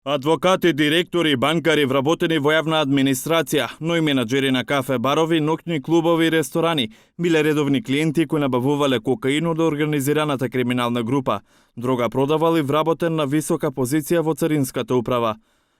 Адвокати, директори, банкари вработени во јавна администрација, но и менаџери на кафе барови, ноќни клубови и ресторани биле редовни клиенти кои набавувале кокаин од организираната криминална група. Дрога продавали вработен на висока позиција во Царинската управа.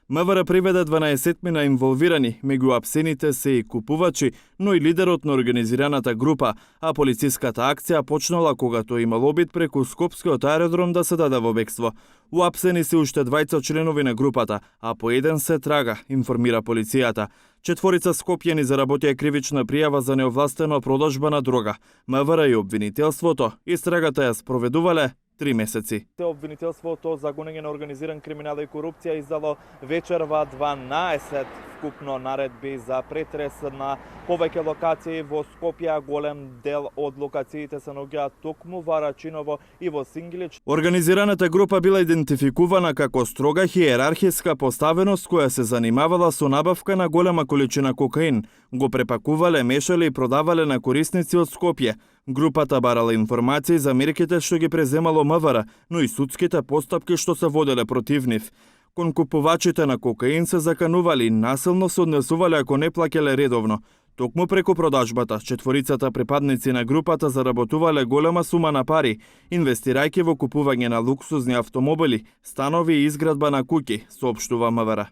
МВР приведе 12 инволвирани, меѓу апсените се и купувачи, но и лидерот на организираната група, а полициската акција почнала кога тој имал обид преку Скопскиот аеродром да се даде во бегство. Уапсени се уште двајца членови на групата, а по еден се трага, информира полицијата. Четворица скопјани заработија кривична пријава за неовластена продажба на дрога. МВР и обвинителството истрагата ја спроведувале 3 месеци. Обвинителството за гонење на организиран криминал и корупција издало вечерва 12 вкупно наредби за претрес на повеќе локации во Скопје. Голем дел од локациите се наоѓаат токму во Рачиново и во Сингилич. Организираната група била идентификувана како строга хиерархиска поставеност која се занимавала со набавка на голема количина кокаин, го препакувале, мешале и продавале на корисници од Скопје. Групата барала информации за мерките што ги преземало МВР, но и судските постапки што се воделе против нив. Кон купувачите на кокаин се заканували и насилно се однесувале ако не плаќале редовно. Токму преку продажбата, четворицата припадници на групата заработувале голема сума на пари, инвестирајќи во купување на луксузни автомобили, станови и изградба на куќи, соопштува МВР.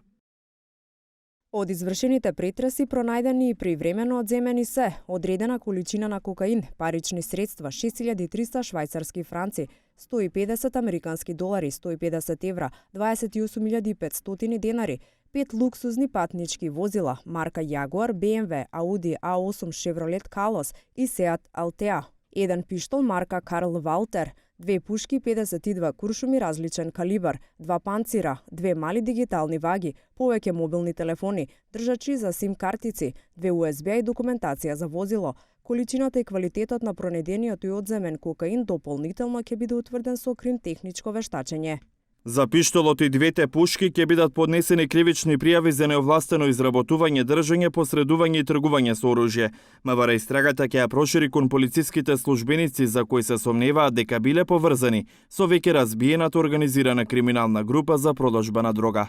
Од извршените претреси пронајдени и привремено одземени се одредена количина на кокаин, парични средства 6300 швајцарски франци, 150 американски долари, 150 евра, 28500 денари, 5 луксузни патнички возила марка Jaguar, BMW, Audi A8, Chevrolet Kalos и Seat Altea, еден пиштол марка Карл Валтер, 2 пушки 52 куршуми различен калибар, 2 панцира, 2 мали дигитални ваги, повеќе мобилни телефони, држачи за сим картици, 2 USB и документација за возило. Количината и квалитетот на пронедениот и одземен кокаин дополнително ќе биде утврден со кримтехничко вештачење. За пиштолот и двете пушки ќе бидат поднесени кривични пријави за неовластено изработување, држење, посредување и тргување со оружје. МВР истрагата ќе ја прошири кон полициските службеници за кои се сомневаат дека биле поврзани со веќе разбиената организирана криминална група за продажба на дрога.